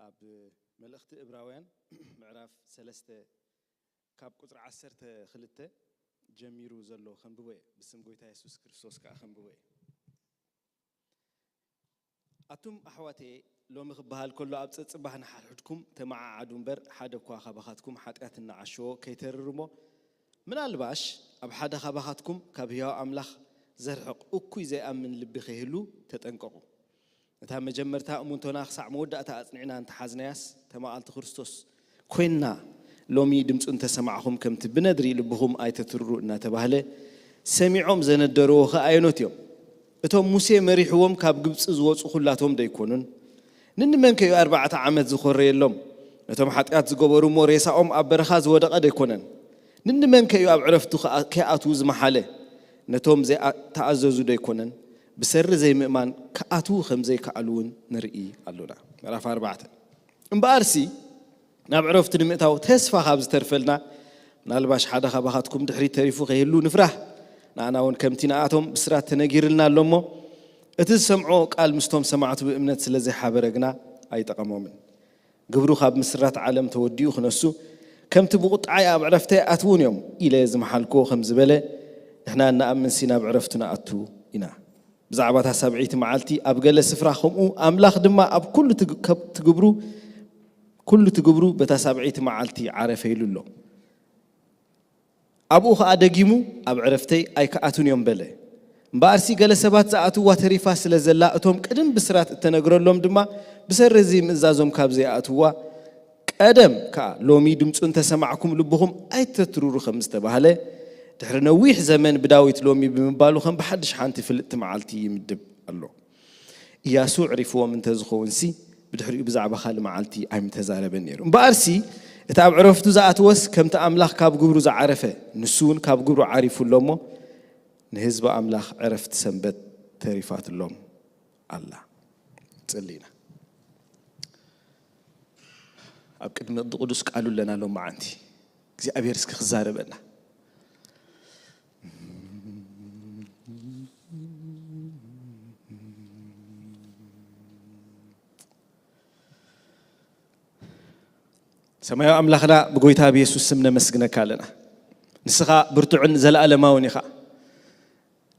ኣብ መልእኽቲ እብራውያን ምዕራፍ ሰለስተ ካብ ቁጽሪ ዓሰርተ ክልተ ጀሚሩ ዘሎ ከንብቦ እየ። ብስም ጎይታ የሱስ ክርስቶስ ከኣ ከንብቦ እየ። ኣቱም ኣሕዋተየ፣ ሎሚ ክበሃል ከሎ ኣብ ጸጽባህ ንሓድሕድኩም ተመዓዓዱ እምበር፣ ሓደ እኳ ካባኻትኩም ሓጢኣት እናዓሸዎ ከይተርር እሞ፣ ምናልባሽ ኣብ ሓደ ካባኻትኩም ካብ ህያው ኣምላኽ ዘርሕቕ እኩይ ዘይኣምን ልቢ ከይህሉ ተጠንቀቑ። ነታ መጀመርታ እሙንቶና ክሳዕ መወዳእታ ኣጽኒዕና እንተሓዝናያስ፣ ተማቓልቲ ክርስቶስ ኮይንና፣ ሎሚ ድምፁ እንተሰማዕኹም ከምቲ ብነድሪ ልብኹም ኣይተትርሩ እናተባህለ ሰሚዖም ዘነደርዎ ኸኣ ኣየኖት እዮም? እቶም ሙሴ መሪሕዎም ካብ ግብፂ ዝወፁ ኩላቶም ደይኮኑን? ንንመን ከዩ ኣርባዕተ ዓመት ዝኾረየሎም? ነቶም ሓጢኣት ዝገበሩ እሞ ሬሳኦም ኣብ በረኻ ዝወደቐ ደይኮነን? ንንመን ከዩ ኣብ ዕረፍቱ ከኣ-፣ ከይኣትዉ ዝመሓለ? ነቶም ዘይተኣዘዙ ደይኮነን? ብሰሪ ዘይምእማን ክኣትዉ ከም ዘይከኣሉ እውን ንርኢ ኣሎና። ምዕራፍ ኣርባዕተ። እምበኣርሲ ናብ ዕረፍቱ ንምእታው ተስፋ ካብ ዝተርፈልና፣ ምናልባሽ ሓደ ካባኻትኩም ድሕሪት ተሪፉ ከይህሉ ንፍራህ። ንኣና እውን ከምቲ ንኣቶም ብስራት ተነጊርልና ኣሎ እሞ፣ እቲ ዝሰምዖ ቃል ምስቶም ሰማዕቱ ብእምነት ስለ ዘይሓበረ ግና ኣይጠቐሞምን። ግብሩ ካብ ምስራት ዓለም ተወዲኡ ክነሱ፣ ከምቲ ብቑጥዓይ ኣብ ዕረፍተይ ኣትውን እዮም ኢለ ዝመሓልክዎ ከም ዝበለ፣ ንሕና እንኣምንሲ ናብ ዕረፍቱ ንኣቱ ኢና። ብዛዕባ እታ ሳብዐይቲ መዓልቲ ኣብ ገለ ስፍራ ከምኡ፣ ኣምላኽ ድማ ኣብ ኩሉ ትግ-፣ ከብ-፣ ትግብሩ፣ ኩሉ ትግብሩ በታ ሳብዐይቲ መዓልቲ ዓረፈ ኢሉ ኣሎ። ኣብኡ ኸኣ ደጊሙ፣ ኣብ ዕረፍተይ ኣይከኣቱን እዮም በለ። እምበኣርሲ ገለ ሰባት ዝኣትዋ ተሪፋ ስለ ዘላ፣ እቶም ቅድም ብስራት እተነግረሎም ድማ ብሰሪ እዚ ምእዛዞም ካብ ዘይኣትዋ፣ ቀደም ከኣ ሎሚ ድምፁ እንተሰማዕኩም ልብኹም ኣይተትርሩ ከም ዝተባህለ፣ ድሕሪ ነዊሕ ዘመን ብዳዊት ሎሚ ብምባሉ ከም ብሓድሽ ሓንቲ ፍልጥቲ መዓልቲ ይምድብ ኣሎ። ኢያሱ ዕሪፍዎም እንተዝኸውንሲ፣ ብድሕሪኡ ብዛዕባ ካልእ መዓልቲ ኣይምተዛረበን ነይሩ። እምበኣርሲ፣ እቲ ኣብ ዕረፍቱ ዝኣተወስ ከምቲ ኣምላኽ ካብ ግብሩ ዝዓረፈ፣ ንሱ እውን ካብ ግብሩ ዓሪፉ ኣሎ እሞ፣ ንህዝቢ ኣምላኽ ዕረፍቲ ሰንበት ተሪፋትሎም ኣላ። ጽሊ ኢና። ኣብ ቅድሚ ቅዱስ ቃሉ ኣለና ሎመዓንቲ። እግዚኣብሔር እስኪ ክዛረበና። ሰማያዊ ኣምላኽና፣ ብጎይታ ብየሱስ ስም ነመስግነካ ኣለና። ንስኻ ብርቱዕን ዘለኣለማውን ኢኻ።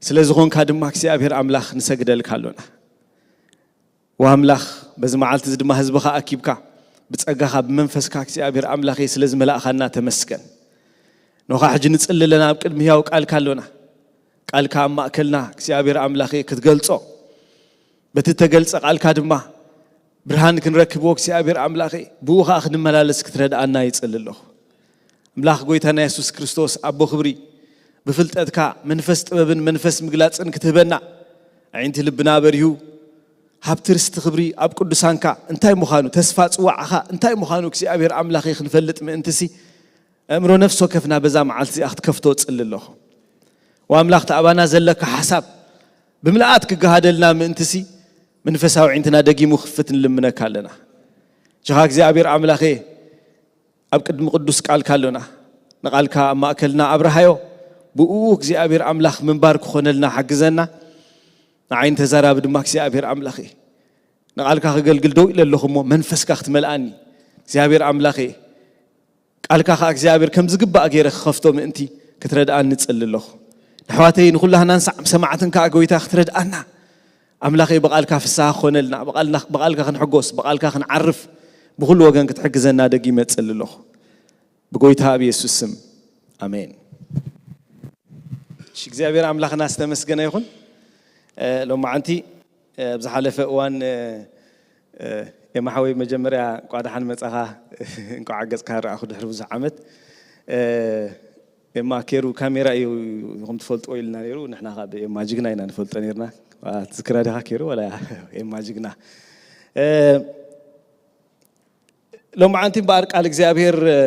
ስለ ዝኾንካ ድማ እግዚኣብሔር ኣምላኽ ንሰግደልካ ኣሎና። ወኣምላኽ፣ በዚ መዓልቲ እዚ ድማ ህዝብኻ ኣኪብካ፣ ብጸጋኻ ብመንፈስካ እግዚኣብሔር ኣምላኸይ ስለ ዝመላእኻና ተመስገን። ኖኻ ሕጂ ንጽሊ ኣለና፣ ኣብ ቅድሚ ህያው ቃልካ ኣሎና። ቃልካ ኣብ ማእከልና እግዚኣብሔር ኣምላኸይ ክትገልጾ፣ በቲ እተገልጸ ቃልካ ድማ ብርሃን ክንረክብዎ እግዚኣብሔር ኣምላኸይ፣ ብኡ ኸኣ ክንመላለስ ክትረድኣና ይጽሊ ኣለኹ። ኣምላኽ ጎይታና የሱስ ክርስቶስ፣ ኣቦ ክብሪ፣ ብፍልጠትካ መንፈስ ጥበብን መንፈስ ምግላጽን ክትህበና፣ ኣዒንቲ ልብና በሪሁ፣ ሃብቲ ርስቲ ክብሪ ኣብ ቅዱሳንካ እንታይ ምዃኑ፣ ተስፋ ጽዋዕኻ እንታይ ምዃኑ እግዚኣብሔር ኣምላኸይ ክንፈልጥ ምእንትሲ፣ ኣእምሮ ነፍሲ ወከፍና በዛ መዓልቲ እዚኣ ክትከፍቶ እጽሊ ኣለኹ። ወኣምላኽ፣ እቲ ኣባና ዘለካ ሓሳብ ብምልኣት ክገሃደልና ምእንትሲ፣ መንፈሳዊ ኣዒንትና ደጊሙ ክፍት ንልምነካ ኣለና። ጅኻ እግዚኣብሔር ኣምላኸ፣ ኣብ ቅድሚ ቅዱስ ቃልካ ኣሎና። ንቓልካ ኣብ ማእከልና ኣብርሃዮ፣ ብእኡ እግዚኣብሔር ኣምላኽ ምንባር ክኾነልና ሓግዘና። ንዓይን ተዛራቢ ድማ እግዚኣብሔር ኣምላኸ፣ ንቓልካ ከገልግል ደው ኢለ ኣለኹ እሞ መንፈስካ ክትመልኣኒ እግዚኣብሔር ኣምላኸ፣ ቃልካ ኸኣ እግዚኣብሔር ከም ዝግባእ ገይረ ክኸፍቶ ምእንቲ ክትረድኣኒ እጽሊ ኣለኹ። ንኣሕዋተይ ንኹላህናን ሳዕ-፣ ሰማዕትን ከኣ ጎይታ ክትረድኣና፣ ኣምላኸይ ብቓልካ ፍስሃ ክኾነልና፣ ብቓልና-፣ ብቓልካ ክንሕጎስ፣ ብቓልካ ክንዓርፍ፣ ብኹሉ ወገን ክትሕግዘና ደጊመ እጽሊ ኣለኹ። ብጎይታ ኣብ የሱስ ስም፣ ኣሜን። እሺ፣ እግዚኣብሔር ኣምላኽና ዝተመስገነ ይኹን። እ፣ ሎመዓንቲ፣ እ፣ ኣብ ዝሓለፈ እዋን፣ እ፣ እ፣ ኤማ ሓወይ መጀመርያ እንቋዕ ደሓን መጻኻ፣ እንቋዕ ገጽካ ረኣኹ ድሕሪ ብዙሕ ዓመት። እ፣ ኤማ ኬሩ ካሜራ እዩ፣ ከም ትፈልጥዎ ኢልና ነይሩ። ንሕና ኸኣ ብኤማ ጅግና ኢና ንፈልጦ ነይርና። ዋ፣ ትዝክራ ዲኻ ኬሩ? ዋላ ኤማ ጅግና። እ፣ ሎመዓንቲ እምበኣር ቃል እግዚኣብሔር፣ እ፣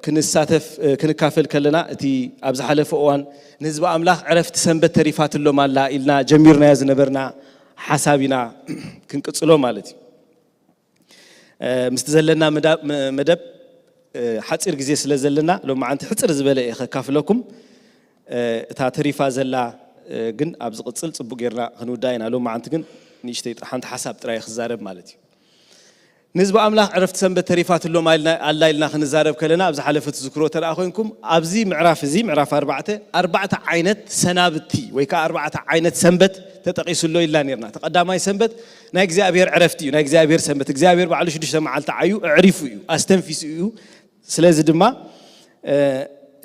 ክንሳተፍ፣ እ፣ ክንካፈል ከለና፣ እቲ ኣብ ዝሓለፈ እዋን ንህዝቢ ኣምላኽ ዕረፍቲ ሰንበት ተሪፋትሎም ኣላ ኢልና ጀሚርናዮ ዝነበርና ሓሳብ ኢና ክንቅጽሎ ማለት እዩ። እ፣ ምስቲ ዘለና መዳ-፣ መ-፣ መደብ፣ እ፣ ሓጺር ግዜ ስለ ዘለና፣ ሎመዓንቲ ሕጽር ዝበለ እየ ከካፍለኩም። እ፣ እታ ተሪፋ ዘላ፣ እ፣ ግን ኣብ ዝቕጽል ጽቡቕ ጌርና ክንውዳ ኢና። ሎመዓንቲ ግን ንእሽተይ ጥ-፣ ሓንቲ ሓሳብ ጥራይ ክዛረብ ማለት እዩ። ንህዝቢ ኣምላኽ ዕረፍቲ ሰንበት ተሪፋትሎም ኣላ ኢልና ክንዛረብ ከለና፣ ኣብ ዝሓለፈ ትዝክሮ ተደኣ ኮይንኩም፣ ኣብዚ ምዕራፍ እዚ፣ ምዕራፍ ኣርባዕተ፣ ኣርባዕተ ዓይነት ሰናብቲ ወይ ከዓ ኣርባዕተ ዓይነት ሰንበት ተጠቒሱሎ ኢልና ነርና። እቲ ቀዳማይ ሰንበት ናይ እግዚኣብሔር ዕረፍቲ እዩ። ናይ እግዚኣብሔር ሰንበት፣ እግዚኣብሔር ባዕሉ ሽዱሽተ መዓልቲ ዓዩ ኣዕሪፉ እዩ፣ ኣስተንፊሱ እዩ። ስለዚ ድማ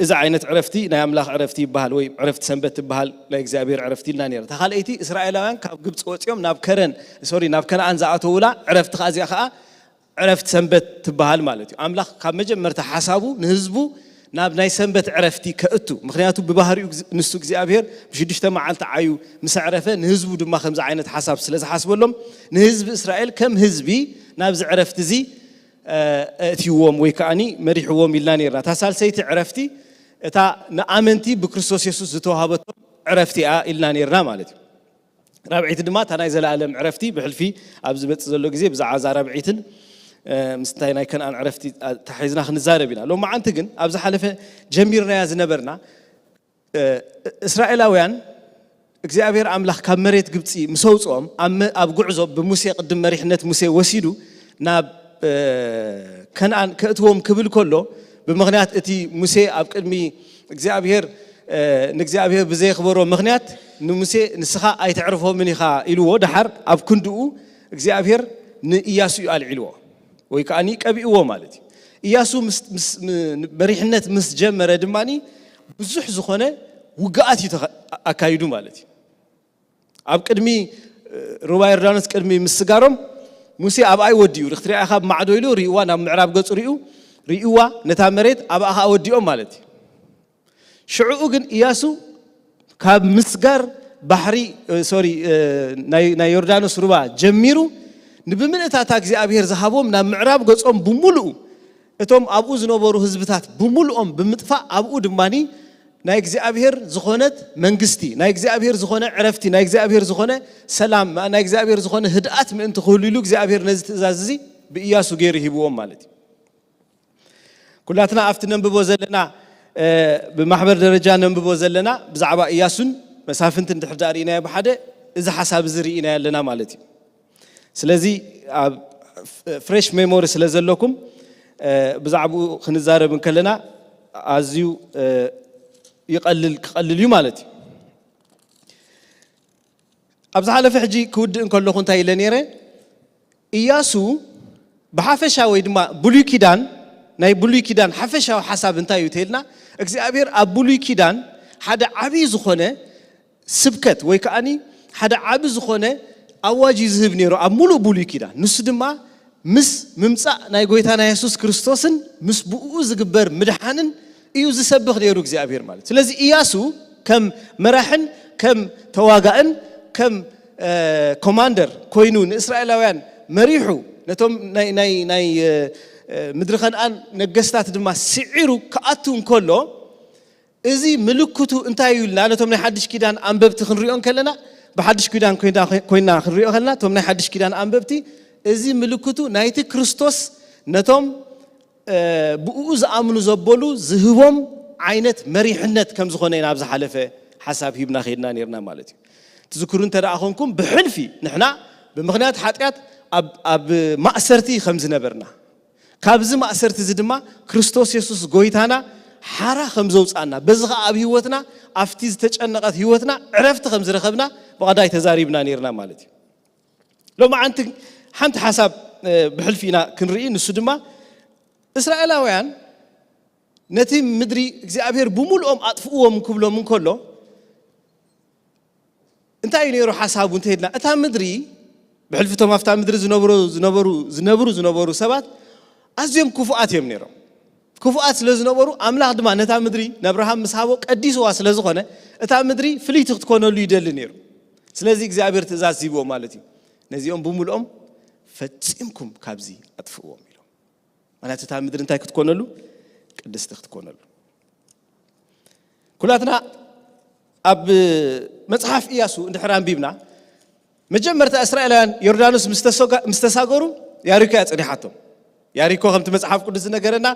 እዚ ዓይነት ዕረፍቲ ናይ ኣምላኽ ዕረፍቲ ይበሃል፣ ወይ ዕረፍቲ ሰንበት ትበሃል፣ ናይ እግዚኣብሔር ዕረፍቲ ኢልና ነርና። እታ ካልኣይቲ፣ እስራኤላውያን ካብ ግብፂ ወፂኦም ናብ ከረን፣ ሶሪ፣ ናብ ከነኣን ዝኣተውላ ዕረፍቲ ከኣ፣ እዚኣ ከኣ ዕረፍቲ ሰንበት ትበሃል ማለት እዩ። ኣምላኽ ካብ መጀመርታ ሓሳቡ ንህዝቡ ናብ ናይ ሰንበት ዕረፍቲ ከእቱ፣ ምክንያቱ ብባህሪኡ ንሱ እግዚኣብሔር ብሽዱሽተ መዓልቲ ዓዩ ምስ ኣዕረፈ፣ ንህዝቡ ድማ ከምዚ ዓይነት ሓሳብ ስለ ዝሓስበሎም፣ ንህዝቢ እስራኤል ከም ህዝቢ ናብዚ ዕረፍቲ እዚ ኣእትይዎም ወይ ከዓኒ መሪሕዎም ኢልና ነርና። እታ ሳልሰይቲ ዕረፍቲ እታ ንኣመንቲ ብክርስቶስ የሱስ ዝተዋህበቶም ዕረፍቲ እያ ኢልና ነርና ማለት እዩ። ራብዐይቲ ድማ እታ ናይ ዘለኣለም ዕረፍቲ ብሕልፊ ኣብ ዝመጽእ ዘሎ ግዜ ብዛዕባ እዛ ራብዐይትን ምስታይ ናይ ከነኣን ዕረፍቲ ተሓሒዝና ክንዛረብ ኢና። ሎማዓንቲ ግን ኣብ ዝሓለፈ ጀሚርናያ ዝነበርና እስራኤላውያን እግዚኣብሔር ኣምላኽ ካብ መሬት ግብፂ ምስ ኣውፅኦም ኣብ ጉዕዞ ብሙሴ ቅድም መሪሕነት ሙሴ ወሲዱ ናብ ከነኣን ከእትዎም ክብል ከሎ ብምኽንያት እቲ ሙሴ ኣብ ቅድሚ እግዚኣብሔር ንእግዚኣብሔር ብዘየኽበሮ ምኽንያት ንሙሴ ንስኻ ኣይተዕርፎምን ኢኻ ኢልዎ። ደሓር ኣብ ክንድኡ እግዚኣብሔር ንእያሱ እዩ ኣልዒልዎ ወይ ከዓ ቀቢእዎ ማለት እዩ። እያሱ መሪሕነት ምስ ጀመረ ድማ ብዙሕ ዝኾነ ውግኣት እዩ ኣካይዱ ማለት እዩ። ኣብ ቅድሚ ሩባ ዮርዳኖስ ቅድሚ ምስጋሮም ሙሴ ኣብኣይ ወዲኡ ክትሪኣ ኢኻ ብማዕዶ ኢሉ ሪእዋ ናብ ምዕራብ ገፁ ሪኡ ሪእዋ ነታ መሬት ኣብኣ ከዓ ወዲኦም ማለት እዩ። ሽዕኡ ግን እያሱ ካብ ምስጋር ባሕሪ ሶሪ ናይ ዮርዳኖስ ሩባ ጀሚሩ ንብምልእታታ እግዚኣብሔር ዝሃቦም ናብ ምዕራብ ገጾም ብምሉኡ እቶም ኣብኡ ዝነበሩ ህዝብታት ብምሉኦም ብምጥፋእ ኣብኡ ድማ ናይ እግዚኣብሔር ዝኾነት መንግስቲ ናይ እግዚኣብሔር ዝኾነ ዕረፍቲ ናይ እግዚኣብሔር ዝኾነ ሰላም ናይ እግዚኣብሔር ዝኾነ ህድኣት ምእንቲ ክህሉ ኢሉ እግዚኣብሔር ነዚ ትእዛዝ እዚ ብእያሱ ገይሩ ሂብዎም ማለት እዩ። ኩላትና ኣብቲ ነንብቦ ዘለና ብማሕበር ደረጃ ነንብቦ ዘለና ብዛዕባ እያሱን መሳፍንትን ድሕር ዳ ርኢናዮ ብሓደ እዚ ሓሳብ እዚ ርኢና ኣለና ማለት እዩ። ስለዚ ኣብ ፍሬሽ ሜሞሪ ስለ ዘለኩም ብዛዕባኡ ክንዛረብ እንከለና ኣዝዩ ይቐልል ክቐልል እዩ ማለት እዩ። ኣብ ዝሓለፈ ሕጂ ክውድእ እንከለኹ እንታይ ኢለ ነይረ? እያሱ ብሓፈሻ ወይ ድማ ብሉይ ኪዳን ናይ ብሉይ ኪዳን ሓፈሻዊ ሓሳብ እንታይ እዩ ተልና እግዚኣብሔር ኣብ ብሉይ ኪዳን ሓደ ዓብዪ ዝኾነ ስብከት ወይ ከዓኒ ሓደ ዓቢ ዝኾነ ኣዋጅ እዩ ዝህብ ነይሩ ኣብ ሙሉእ ብሉይ ኪዳን። ንሱ ድማ ምስ ምምጻእ ናይ ጎይታና የሱስ ክርስቶስን ምስ ብኡ ዝግበር ምድሓንን እዩ ዝሰብኽ ነይሩ እግዚኣብሔር ማለት። ስለዚ እያሱ ከም መራሕን ከም ተዋጋእን ከም ኮማንደር ኮይኑ ንእስራኤላውያን መሪሑ ነቶም ናይ ምድሪ ከነኣን ነገስታት ድማ ስዒሩ ክኣቱ እንከሎ እዚ ምልክቱ እንታይ እዩ ኢልና ነቶም ናይ ሓድሽ ኪዳን ኣንበብቲ ክንሪኦ ከለና ብሓድሽ ኪዳን ኮይና ክንሪኦ ከለና እቶም ናይ ሓድሽ ኪዳን ኣንበብቲ እዚ ምልክቱ ናይቲ ክርስቶስ ነቶም ብኡ ዝኣምኑ ዘበሉ ዝህቦም ዓይነት መሪሕነት ከም ዝኾነ ኢና ኣብ ዝሓለፈ ሓሳብ ሂብና ከይድና ነርና ማለት እዩ። ትዝክሩ እንተ ደኣ ኮንኩም ብሕልፊ ንሕና ብምኽንያት ሓጢኣት ኣብ ማእሰርቲ ከም ዝነበርና ካብዚ ማእሰርቲ እዚ ድማ ክርስቶስ የሱስ ጎይታና ሓራ ከም ዘውፃና በዚ ከዓ ኣብ ህይወትና ኣብቲ ዝተጨነቐት ህይወትና ዕረፍቲ ከም ዝረኸብና ብቐዳይ ተዛሪብና ነርና ማለት እዩ። ሎማዓንቲ ሓንቲ ሓሳብ ብሕልፊ ኢና ክንርኢ። ንሱ ድማ እስራኤላውያን ነቲ ምድሪ እግዚኣብሔር ብምልኦም ኣጥፍእዎም ክብሎም እንከሎ እንታይ እዩ ነይሩ ሓሳቡ እንተይልና እታ ምድሪ ብሕልፊቶም ኣብታ ምድሪ ዝነብሩ ዝነበሩ ዝነብሩ ዝነበሩ ሰባት ኣዝዮም ክፉኣት እዮም ነይሮም። ክፉኣት ስለ ዝነበሩ ኣምላኽ ድማ ነታ ምድሪ ንኣብርሃም ምስ ሃቦ ቀዲስዋ ስለ ዝኾነ እታ ምድሪ ፍልይቲ ክትኮነሉ ይደሊ ነይሩ። ስለዚ እግዚኣብሔር ትእዛዝ ሂብዎ ማለት እዩ። ነዚኦም ብምልኦም ፈጺምኩም ካብዚ ኣጥፍእዎም ኢሎም። ማለት እታ ምድሪ እንታይ ክትኮነሉ ቅድስቲ ክትኮነሉ። ኩላትና ኣብ መጽሓፍ ኢያሱ እንድሕር ኣንቢብና መጀመርታ እስራኤላውያን ዮርዳኖስ ምስ ተሰጋ- ምስ ተሳገሩ ያሪኮ እያ ጸኒሓቶም። ያሪኮ ከምቲ መጽሓፍ ቅዱስ ዝነገረና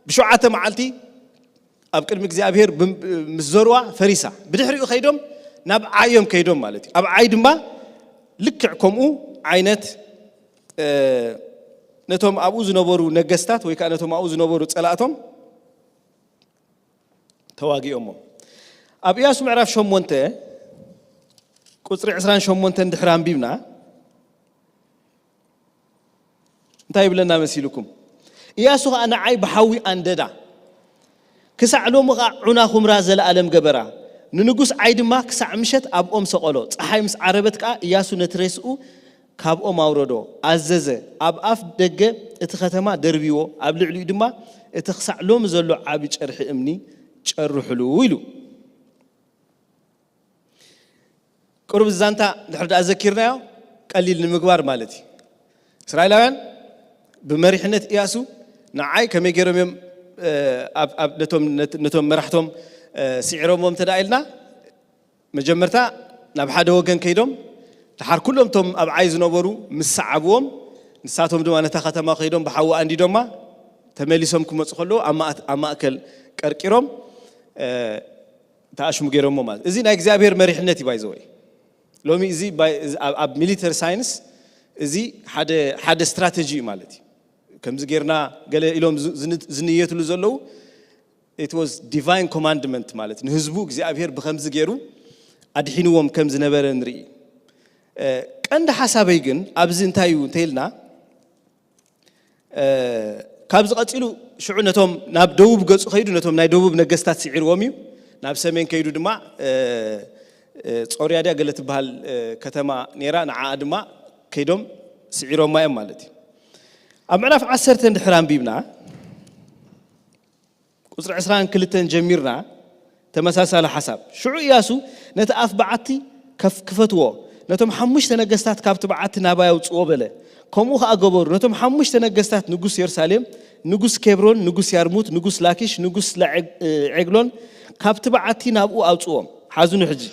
ብሸውዓተ መዓልቲ ኣብ ቅድሚ እግዚኣብሔር ብም- ምስ ዘሩዋ ፈሪሳ። ብድሕሪኡ ከይዶም ናብ ዓዮም ከይዶም ማለት እዩ። ኣብ ዓይ ድማ ልክዕ ከምኡ ዓይነት እ፣ ነቶም ኣብኡ ዝነበሩ ነገስታት ወይ ከዓ ነቶም ኣብኡ ዝነበሩ ጸላእቶም ተዋጊኦሞ። ኣብ ኢያሱ ምዕራፍ ሸሞንተ ቁፅሪ ዕስራን ሸሞንተን ድሕሪ ኣንቢብና እንታይ ይብለና መሲልኩም? ኢያሱ ከዓ ንዓይ ብሓዊ ኣንደዳ፣ ክሳዕ ሎሚ ከዓ ዑና ኹምራ ዘለኣለም ገበራ። ንንጉስ ዓይ ድማ ክሳዕ ምሸት ኣብኦም ሰቐሎ። ፀሓይ ምስ ዓረበት ከዓ ኢያሱ ነቲ ሬስኡ ካብ ኦም ኣውረዶ፣ ኣዘዘ። ኣብ ኣፍ ደገ እቲ ከተማ ደርብይዎ፣ ኣብ ልዕሊኡ ድማ እቲ ክሳዕ ሎሚ ዘሎ ዓቢ ጨርሒ እምኒ ጨርሕሉ ኢሉ። ቁሩብ ዛንታ ድሕር ደኣ ዘኪርናዮ ቀሊል ንምግባር ማለት እዩ። እስራኤላውያን ብመሪሕነት ኢያሱ ንዓይ ከመይ ገይሮም እዮም ነቶም መራሕቶም ስዒሮምዎም እንተ ኢልና፣ መጀመርታ ናብ ሓደ ወገን ከይዶም፣ ድሓር ኩሎም እቶም ኣብ ዓይ ዝነበሩ ምስ ሰዓብዎም፣ ንሳቶም ድማ ነታ ከተማ ከይዶም ብሓዊ ኣንዲዶማ፣ ተመሊሶም ክመፁ ከለዉ ኣብ ማእከል ቀርቂሮም ተኣሽሙ ገይሮሞ ማለት። እዚ ናይ እግዚኣብሔር መሪሕነት እዩ። ባይዘወይ ሎሚ እዚ ኣብ ሚሊተሪ ሳይንስ እዚ ሓደ ስትራተጂ እዩ ማለት እዩ። ከምዚ ጌርና ገለ ኢሎም ዝንየትሉ ዘለዉ it was divine commandment ማለት ንህዝቡ እግዚኣብሔር ብከምዚ ገይሩ ኣድሒንዎም ከም ዝነበረ ንርኢ። ቀንዲ ሓሳበይ ግን ኣብዚ እንታይ እዩ እንተኢልና፣ ካብዚ ቀፂሉ ሽዑ ነቶም ናብ ደቡብ ገፁ ከይዱ ነቶም ናይ ደቡብ ነገስታት ስዒርዎም እዩ። ናብ ሰሜን ከይዱ ድማ ጾርያ ድያ ገለ ትበሃል ከተማ ነይራ፣ ንዓኣ ድማ ከይዶም ስዒሮማ እዮም ማለት እዩ። ኣብ ምዕራፍ ዓሰርተ እንድሕር ኣንቢብና ቁፅሪ ዕስራን ክልተን ጀሚርና ተመሳሳሊ ሓሳብ። ሽዑ ኢያሱ ነቲ ኣፍ በዓቲ ክፈትዎ፣ ነቶም ሓሙሽተ ነገስታት ካብቲ በዓቲ ናባይ ኣውፅዎ በለ። ከምኡ ከዓ ገበሩ። ነቶም ሓሙሽተ ነገስታት ንጉስ የሩሳሌም፣ ንጉስ ኬብሮን፣ ንጉስ ያርሙት፣ ንጉስ ላኪሽ፣ ንጉስ ዔግሎን ካብቲ በዓቲ ናብኡ ኣውፅዎም። ሓዙኒ ሕጂ።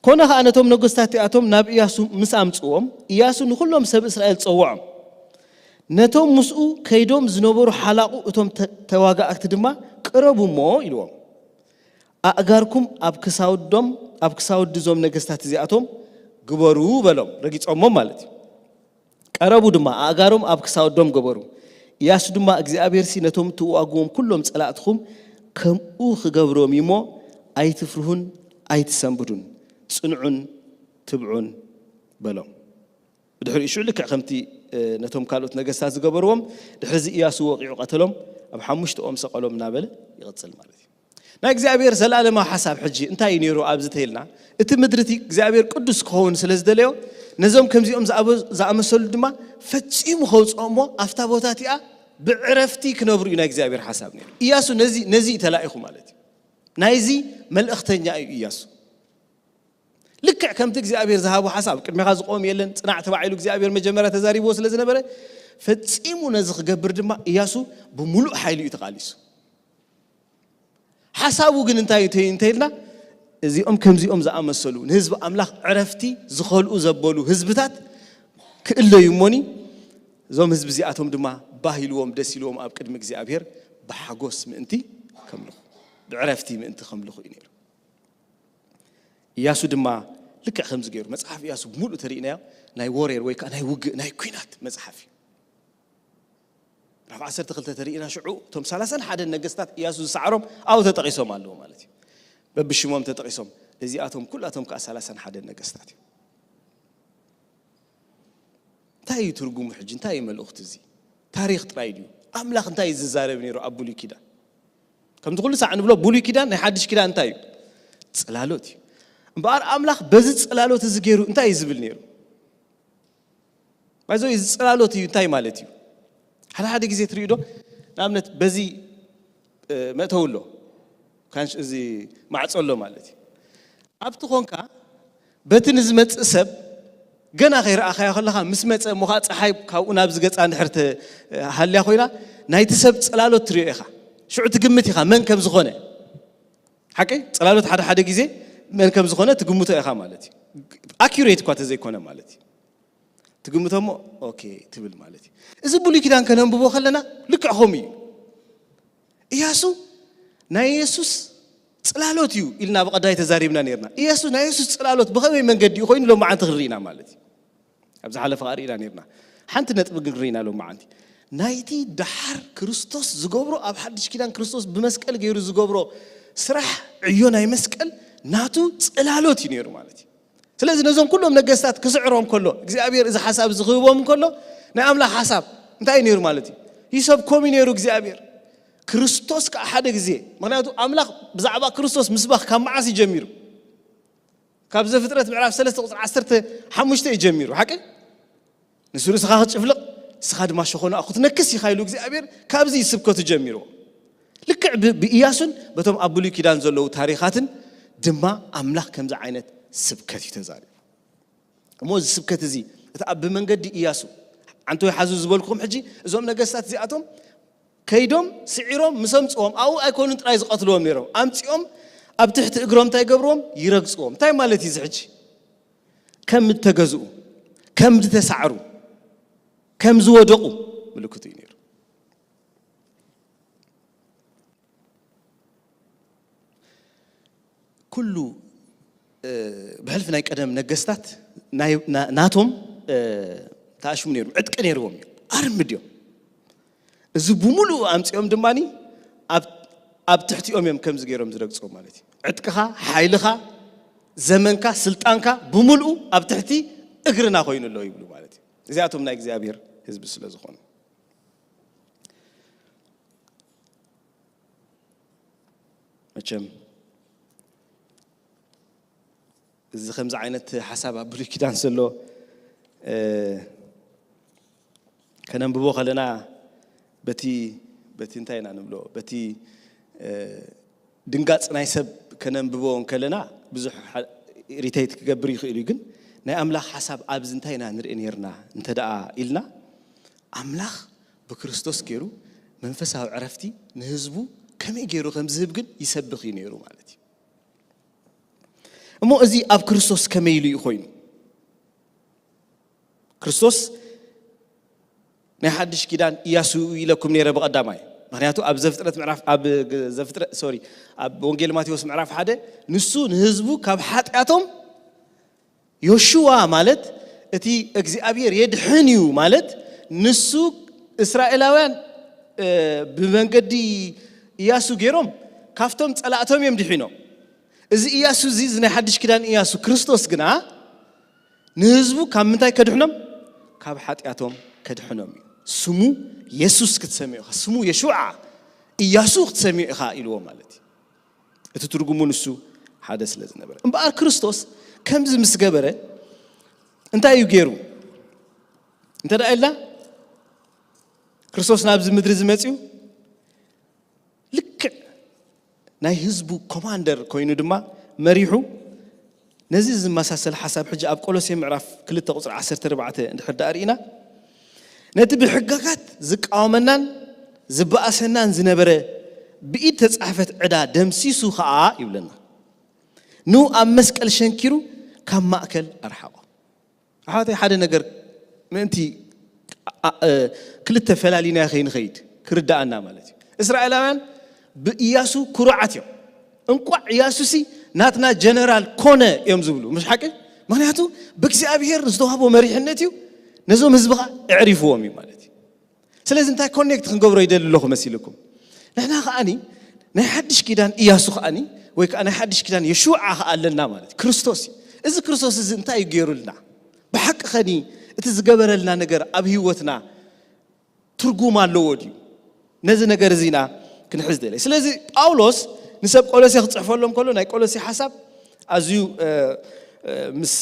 ኮነ ከዓ ነቶም ነገስታት እቲኣቶም ናብ ኢያሱ ምስ ኣምፅዎም፣ ኢያሱ ንኩሎም ሰብ እስራኤል ፀውዖም። ነቶም ምስኡ ከይዶም ዝነበሩ ሓላቑ እቶም ተዋጋእቲ ድማ ቅረቡ እሞ ኢልዎም። ኣእጋርኩም ኣብ ክሳውዶም ኣብ ክሳውዲ እዞም ነገስታት እዚኣቶም ግበሩ በሎም፣ ረጊጾሞም ማለት እዩ። ቀረቡ ድማ ኣእጋሮም ኣብ ክሳውዶም ገበሩ። ኢያሱ ድማ እግዚኣብሔር ሲ ነቶም ትዋግዎም ኩሎም ጸላእትኹም ከምኡ ክገብሮም እዩ እሞ ኣይትፍርሁን ኣይትሰንብዱን፣ ጽንዑን ትብዑን በሎም። ብድሕሪኡ ሽዑ ልክዕ ከምቲ ነቶም ካልኦት ነገስታት ዝገበርዎም ድሕሪ እዚ ኢያሱ ወቒዑ ቀተሎም፣ ኣብ ሓሙሽተኦም ሰቐሎም እናበለ ይቕጽል ማለት እዩ። ናይ እግዚኣብሔር ዘለኣለማዊ ሓሳብ ሕጂ እንታይ እዩ ነይሩ ኣብዚ ተይልና? እቲ ምድሪ እቲ እግዚኣብሔር ቅዱስ ክኸውን ስለ ዝደለዮ ነዞም ከምዚኦም ዝኣመሰሉ ድማ ፈጺሙ ከውፅኦ እሞ ኣብታ ቦታ እቲኣ ብዕረፍቲ ክነብሩ እዩ ናይ እግዚኣብሔር ሓሳብ ነይሩ። ኢያሱ ነዚ እዩ ተላኢኹ ማለት እዩ። ናይዚ መልእኽተኛ እዩ ኢያሱ። ልክዕ ከምቲ እግዚኣብሔር ዝሃቦ ሓሳብ ቅድሚኻ ዝቆም የለን፣ ጽናዕ ተባዒሉ እግዚኣብሔር መጀመርያ ተዛሪብዎ ስለ ዝነበረ ፈጺሙ ነዚ ክገብር ድማ ኢያሱ ብምሉእ ሓይሉ እዩ ተቓሊሱ። ሓሳቡ ግን እንታይ እዩ እንተይልና፣ እዚኦም ከምዚኦም ዝኣመሰሉ ንህዝቢ ኣምላኽ ዕረፍቲ ዝኸልኡ ዘበሉ ህዝብታት ክእለዩ እሞኒ፣ እዞም ህዝቢ እዚኣቶም ድማ ባህ ኢልዎም ደስ ኢልዎም ኣብ ቅድሚ እግዚኣብሔር ብሓጎስ ምእንቲ ከምልኹ፣ ብዕረፍቲ ምእንቲ ከምልኹ እዩ ነይሩ። ኢያሱ ድማ ልክዕ ከምዚ ገይሩ። መጽሓፍ ኢያሱ ብምሉእ ተሪእናዮ ናይ ዎሬር ወይ ከዓ ናይ ውግእ ናይ ኲናት መጽሓፍ እዩ። ምዕራፍ ዓሰርተ ክልተ ተሪእና ሽዑ እቶም ሰላሳን ሓደን ነገስታት ኢያሱ ዝሰዓሮም ኣብኡ ተጠቒሶም ኣለዉ ማለት እዩ። በብሽሞም ተጠቒሶም እዚኣቶም ኩላቶም ከዓ ሰላሳን ሓደን ነገስታት እዮም። እንታይ እዩ ትርጉሙ ሕጂ? እንታይ እዩ መልእኽቱ እዚ? ታሪኽ ጥራይ ድዩ? ኣምላኽ እንታይ እዩ ዝዛረብ ነይሩ ኣብ ብሉይ ኪዳን? ከምቲ ኩሉ ሳዕ ንብሎ ብሉይ ኪዳን ናይ ሓድሽ ኪዳን እንታይ እዩ? ጽላሎት እዩ። እምበኣር ኣምላኽ በዚ ጽላሎት እዚ ገይሩ እንታይ እዩ ዝብል ነይሩ? ባይዞ እዚ ጽላሎት እዩ እንታይ ማለት እዩ? ሓደ ሓደ ግዜ ትርእዩ ዶ? ንኣብነት በዚ መእተዊ ኣሎ ካንሽ እዚ ማዕጾ ኣሎ ማለት እዩ። ኣብቲ ኾንካ በቲ ንዝመጽእ ሰብ ገና ከይረኣኻዮ ከለኻ ምስ መጸ እሞ ኸዓ ጸሓይ ካብኡ ናብ ዝገጻ እንድሕር ሃልያ ኮይና ናይቲ ሰብ ጽላሎት ትሪኦ ኢኻ። ሽዑ ትግምት ኢኻ መን ከም ዝኾነ። ሓቂ ጽላሎት ሓደ ሓደ ግዜ መን ከም ዝኾነ ትግምቶ ኢኻ ማለት እዩ። ኣኪሬት እኳ ተዘይኮነ ማለት እዩ። ትግምቶ እሞ ኦኬ ትብል ማለት እዩ። እዚ ብሉይ ኪዳን ከነንብቦ ከለና ልክዕ ከምኡ እዩ። ኢያሱ ናይ የሱስ ጽላሎት እዩ ኢልና ብቐዳይ ተዛሪብና ነርና። ኢያሱ ናይ የሱስ ጽላሎት ብኸመይ መንገዲ እዩ ኮይኑ ሎማዓንቲ ክንርኢና ማለት እዩ። ኣብ ዝሓለፈ ሪኢና ነርና። ሓንቲ ነጥቢ ግን ርኢና ሎማዓንቲ። ናይቲ ደሓር ክርስቶስ ዝገብሮ፣ ኣብ ሓድሽ ኪዳን ክርስቶስ ብመስቀል ገይሩ ዝገብሮ ስራሕ፣ ዕዮ ናይ መስቀል ናቱ ጽላሎት እዩ ነይሩ ማለት እዩ። ስለዚ ነዞም ኩሎም ነገስታት ክስዕሮም ከሎ፣ እግዚኣብሔር እዚ ሓሳብ እዚ ክህቦም ከሎ፣ ናይ ኣምላኽ ሓሳብ እንታይ እዩ ነይሩ ማለት እዩ? ይሰብኮም እዩ ነይሩ እግዚኣብሔር። ክርስቶስ ከዓ ሓደ ግዜ፣ ምኽንያቱ ኣምላኽ ብዛዕባ ክርስቶስ ምስባኽ ካብ መዓስ እዩ ጀሚሩ? ካብ ዘፍጥረት ምዕራፍ ሰለስተ ቁፅሪ ዓሰርተ ሓሙሽተ እዩ ጀሚሩ፣ ሓቂ? ንሱ ርእስኻ ክትጭፍልቕ፣ ንስኻ ድማ ሸኾናኡ ክትነክስ ኢኻ ኢሉ እግዚኣብሔር ካብዚ እዩ ስብከቱ ጀሚርዎ። ልክዕ ብ-፣ ብኢያሱን በቶም ኣብ ብሉይ ኪዳን ዘለዉ ታሪኻትን ድማ ኣምላኽ ከምዚ ዓይነት ስብከት እዩ ተዛሪቡ። እሞ እዚ ስብከት እዚ፣ እቲ ኣብ ብመንገዲ ኢያሱ ዓንቶ ይሓዙ ዝበልኩኹም፣ ሕጂ እዞም ነገስታት እዚኣቶም ከይዶም ስዒሮም ምስ ኣምፅኦም፣ ኣብኡ ኣይኮኑን ጥራይ ዝቐትልዎም ነይሮም፣ ኣምፂኦም ኣብ ትሕቲ እግሮም እንታይ ገብርዎም? ይረግፅዎም። እንታይ ማለት እዩ እዚ ሕጂ? ከም እተገዝኡ፣ ከም ዝተሳዕሩ፣ ከም ዝወደቑ ምልክቱ እዩ ነይሩ። ኩሉ፣ እ፣ ብሕልፊ ናይ ቀደም ነገስታት ናይ፣ ና-፣ ናቶም፣ እ፣ ተኣሽሙ ነይሩ፣ ዕጥቂ ነይርዎም እዩ። ኣርምድ እዮም። እዚ ብምሉኡ ኣምፂኦም ድማ ኣብ፣ ኣብ ትሕቲኦም እዮም ከምዚ ገይሮም ዝረግፅዎ ማለት እዩ። ዕጥቅኻ፣ ሓይልኻ፣ ዘመንካ፣ ስልጣንካ ብምሉኡ ኣብ ትሕቲ እግርና ኮይኑ ኣሎ ይብሉ ማለት እዩ። እዚኣቶም ናይ እግዚኣብሔር ህዝቢ ስለ ዝኾኑ። መቸም እዚ ከምዚ ዓይነት ሓሳብ ኣብ ብሉይ ኪዳን ዘሎ፣ እ፣ ከነንብቦ ከለና በቲ፣ በቲ እንታይ ኢና ንብሎ? በቲ፣ እ፣ ድንጋጽ ናይ ሰብ ከነንብቦ እንከለና ብዙሕ ሓ-፣ ኢሪቴት ክገብር ይኽእል እዩ። ግን ናይ ኣምላኽ ሓሳብ ኣብዚ እንታይ ኢና ንርኢ ነይርና እንተ ደኣ ኢልና፣ ኣምላኽ ብክርስቶስ ገይሩ መንፈሳዊ ዕረፍቲ ንህዝቡ ከመይ ገይሩ ከም ዝህብ ግን ይሰብኽ እዩ ነይሩ ማለት እዩ። እሞ እዚ ኣብ ክርስቶስ ከመይ ኢሉ እዩ ኮይኑ? ክርስቶስ ናይ ሓድሽ ኪዳን ኢያሱ ኢለኩም ነይረ ብቐዳማይ። ምኽንያቱ ኣብ ዘፍጥረት ምዕራፍ፣ ኣብ ዘፍጥረት፣ ሶሪ፣ ኣብ ወንጌል ማቴዎስ ምዕራፍ ሓደ፣ ንሱ ንህዝቡ ካብ ሓጢኣቶም፣ ዮሹዋ ማለት እቲ እግዚኣብሔር የድሕን እዩ ማለት፣ ንሱ እስራኤላውያን፣ እ፣ ብመንገዲ ኢያሱ ገይሮም ካብቶም ጸላእቶም እዮም ድሒኖም። እዚ ኢያሱ እዚ፣ እዚ ናይ ሓድሽ ኪዳን ኢያሱ ክርስቶስ ግና ንህዝቡ ካብ ምንታይ ከድሕኖም? ካብ ሓጢኣቶም ከድሕኖም እዩ። ስሙ የሱስ ክትሰምዮ ኢኻ፣ ስሙ የሹዓ ኢያሱ ክትሰምዮ ኢኻ ኢልዎ ማለት እዩ። እቲ ትርጉሙ ንሱ ሓደ ስለ ዝነበረ። እምበኣር ክርስቶስ ከምዚ ምስ ገበረ እንታይ እዩ ገይሩ? እንተ ደኣ ኢልና ክርስቶስ ናብዚ ምድሪ ዝመጽኡ ልክዕ ናይ ህዝቡ ኮማንደር ኮይኑ ድማ መሪሑ ነዚ ዝመሳሰል ሓሳብ ሕጂ ኣብ ቆሎሴ ምዕራፍ ክልተ ቁጽሪ ዓሰርተ ኣርባዕተ እንድሕር ደኣ ርኢና፣ ነቲ ብሕጋጋት ዝቃወመናን ዝበኣሰናን ዝነበረ ብኢድ ተጻሕፈት ዕዳ ደምሲሱ ኸኣ ይብለና። ንኡ ኣብ መስቀል ሸንኪሩ ካብ ማእከል ኣርሓቖ። ኣሕዋተይ፣ ሓደ ነገር ምእንቲ ኣ-፣ እ፣ ክልተ ፈላሊና ከይንኸይድ ክርዳኣና ማለት እዩ። እስራኤላውያን ብኢያሱ ኩሩዓት እዮም። እንቋዕ ኢያሱሲ ናትና ጀነራል ኮነ እዮም ዝብሉ፣ ምሽ ሓቂ? ምኽንያቱ ብእግዚኣብሔር ዝተዋህቦ መሪሕነት እዩ፣ ነዞም ህዝቢ ኸዓ ኣዕሪፍዎም እዩ ማለት እዩ። ስለዚ እንታይ ኮኔክት ክንገብሮ ይደሊ ኣለኹ መሲልኩም? ንሕና ከኣኒ ናይ ሓድሽ ኪዳን ኢያሱ ከኣኒ፣ ወይ ከኣ ናይ ሓድሽ ኪዳን የሹዓ ከኣ ኣለና ማለት እዩ። ክርስቶስ እዩ። እዚ ክርስቶስ እዚ እንታይ እዩ ገይሩልና? ብሓቂ ኸኒ እቲ ዝገበረልና ነገር ኣብ ህይወትና ትርጉም ኣለዎ ድዩ? ነዚ ነገር እዚ ኢና ክንሕዝ ደለ። ስለዚ ጳውሎስ ንሰብ ቆሎሴ ክጽሕፈሎም ከሎ ናይ ቆሎሴ ሓሳብ ኣዝዩ፣ እ፣ እ፣ ምስ፣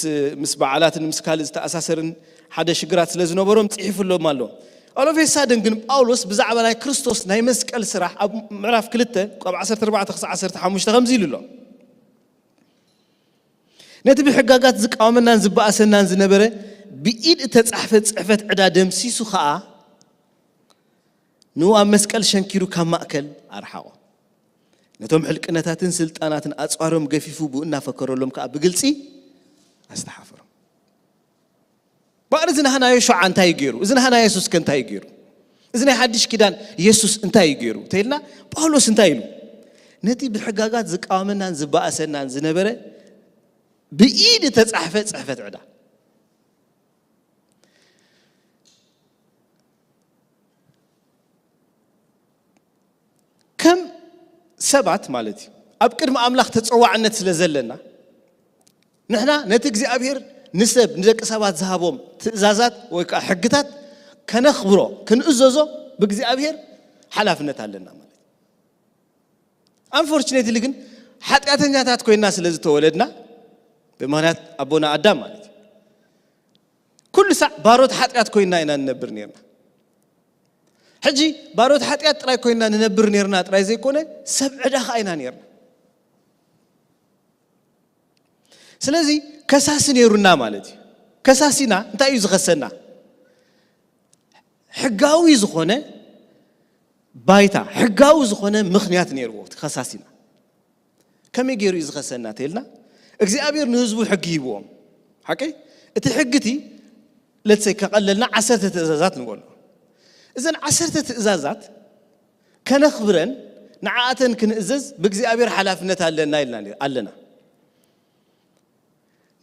ምስ በዓላትን ምስ ካልእ ዝተኣሳሰርን ሓደ ሽግራት ስለ ዝነበሮም ጽሒፉሎም ኣሎ። All of a sudden ግን ጳውሎስ ብዛዕባ ናይ ክርስቶስ ናይ መስቀል ስራሕ ኣብ ምዕራፍ ክልተ ካብ ዓሰርተ ኣርባዕተ ክሳዕ ዓሰርተ ሓሙሽተ ከምዚ ኢሉ ኣሎ። ነቲ ብሕጋጋት ዝቃወመናን ዝበኣሰናን ዝነበረ ብኢድ እተጻሕፈ ጽሕፈት ዕዳ ደምሲሱ ኸኣ ንኡ ኣብ መስቀል ሸንኪሩ ካብ ማእከል ኣርሓቖ። ነቶም ሕልቅነታትን ስልጣናትን ኣጽዋሮም ገፊፉ ብኡ እናፈከረሎም ከኣ ብግልጺ ኣስተሓፈሮም። ባዕሪ እዚ ናህና የሹዓ እንታይ እዩ ገይሩ? እዚ ናህና የሱስ ከ እንታይ እዩ ገይሩ? እዚ ናይ ሓድሽ ኪዳን የሱስ እንታይ እዩ ገይሩ? እንተኢልና ጳውሎስ እንታይ ኢሉ? ነቲ ብሕጋጋት ዝቃወመናን ዝበኣሰናን ዝነበረ ብኢድ እተጻሕፈ ጽሕፈት ዕዳ። ከም ሰባት ማለት እዩ፣ ኣብ ቅድሚ ኣምላኽ ተጸዋዕነት ስለ ዘለና፣ ንሕና ነቲ እግዚኣብሔር ንሰብ፣ ንደቂ ሰባት ዝሃቦም ትእዛዛት ወይ ከዓ ሕግታት ከነኽብሮ፣ ክንእዘዞ ብእግዚኣብሔር ሓላፍነት ኣለና ማለት እዩ። Unfortunately ግን ሓጢኣተኛታት ኮይና ስለ ዝተወለድና፣ ብምኽንያት ኣቦና ኣዳም ማለት እዩ፣ ኩሉ ሳዕ ባሮት ሓጢኣት ኮይና ኢና ንነብር ነርና። ሕጂ ባሮት ሓጢኣት ጥራይ ኮይና ንነብር ነርና ጥራይ ዘይኮነ፣ ሰብ ዕዳ ኸዓ ኢና ነርና። ስለዚ ከሳሲ ነይሩና ማለት እዩ። ከሳሲና እንታይ እዩ ዝኸሰና? ሕጋዊ ዝኾነ ባይታ፣ ሕጋዊ ዝኾነ ምኽንያት ነይርዎ እቲ ከሳሲና። ከመይ ገይሩ እዩ ዝኸሰና ተልና? እግዚኣብሔር ንህዝቡ ሕጊ ሂብዎም። ሓቀይ? እቲ ሕጊ እቲ ለትሰይ ከቐለልና ዓሰርተ ትእዛዛት ንበሎ። እዘን ዓሰርተ ትእዛዛት ከነኽብረን፣ ንዓኣተን ክንእዘዝ ብእግዚኣብሔር ሓላፍነት ኣለና ኢልና ኣለና።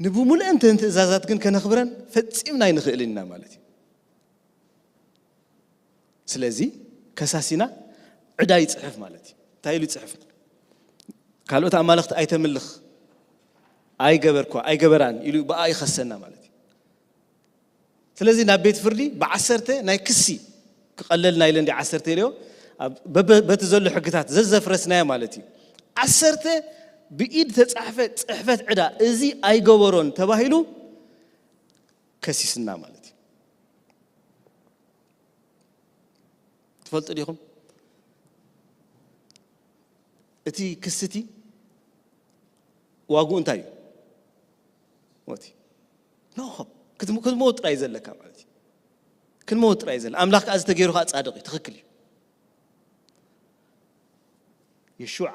ንብሙልአን እተን ትእዛዛት ግን ከነኽብረን ፈጺምና ኣይንኽእልን ኢና ማለት እዩ። ስለዚ ከሳሲና ዕዳ ይጽሕፍ ማለት እዩ። እንታይ ኢሉ ይጽሕፍ? ካልኦት ኣማልኽቲ ኣይተምልኽ፣ ኣይገበርኳ፣ ኣይገበራን ኢሉ ብኣ ይኸሰና ማለት እዩ። ስለዚ ናብ ቤት ፍርዲ ብዓሰርተ ናይ ክሲ ክቐለልና ኢለ እንዲ ዓሰርተ ኢለዮ፣ ኣብ በበ-፣ በቲ ዘሎ ሕግታት ዘዘፍረስናዮ ማለት እዩ። ዓሰርተ ብኢድ ተጻሕፈ ጽሕፈት ዕዳ፣ እዚ ኣይገበሮን ተባሂሉ ከሲስና ማለት እዩ። ትፈልጡ ዲኹም? እቲ ክስቲ ዋግኡ እንታይ እዩ? ሞት እዩ። ኖ፣ ክትም-፣ ክትመውት ጥራይ ዘለካ ማለት እዩ። ክንመውት ጥራይ ዘለ። ኣምላኽ ከኣ ዝተገይሩ ከኣ ጻድቕ እዩ፣ ትኽክል እዩ። የሹዓ